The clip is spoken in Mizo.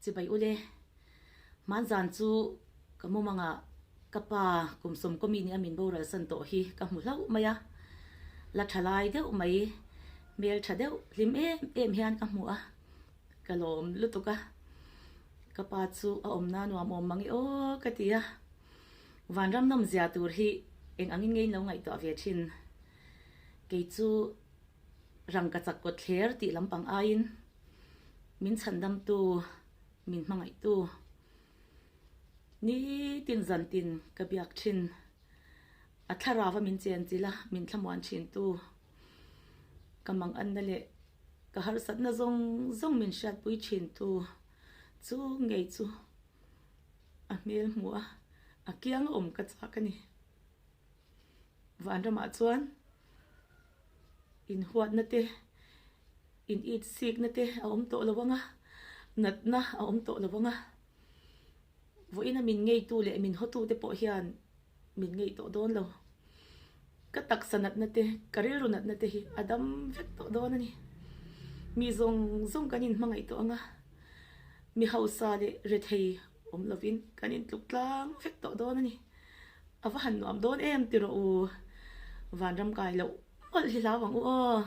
Chibai ule, hmanzan chu ka mumangah ka pa kum sawmkaw mi nia min boral san tawh hi ka hmu hlauh mai a, la tha lai deuh mai, hmel tha deuh hlim em em hian ka hmu a, ka lawm lutuk a, ka pa chu a awmna nuam awm mang i aw ka ti a, vanram nawmzia tur hi eng angin nge in lo ngaihtuah ve thin, kei chu rangka chak kawt thler tih lampang aiin. Min chhandamtu, min hmangaihtu, nitin zantin ka biak thin. A thlarauva min chen chilh a, min thlamuan thintu, ka manganna leh ka harsatna zawng zawng min hriatpui thintu chu ngei chu a hmel hmuh a, a kiang a awm ka chak a ni. Vanramah chuan inhuatna te, in it sikna te a awm tawh lo ang a, natna a awm tawh lo ang a, vawiina min ngeitu leh min hawtu te pawh hian min ngei tawh dawn lo. Ka taksa natna te, ka rilru natna te hi a dam vek tawh dawn a ni. Mi zawng zawng kan inhmangaih tawh ang a, mi hausa leh rethei awm lovin kan intluk tlang vek tawh dawn a ni. A va han nuam dawn em ti rawh u. Vanram kai loh mawlh hi hlau ang u aw.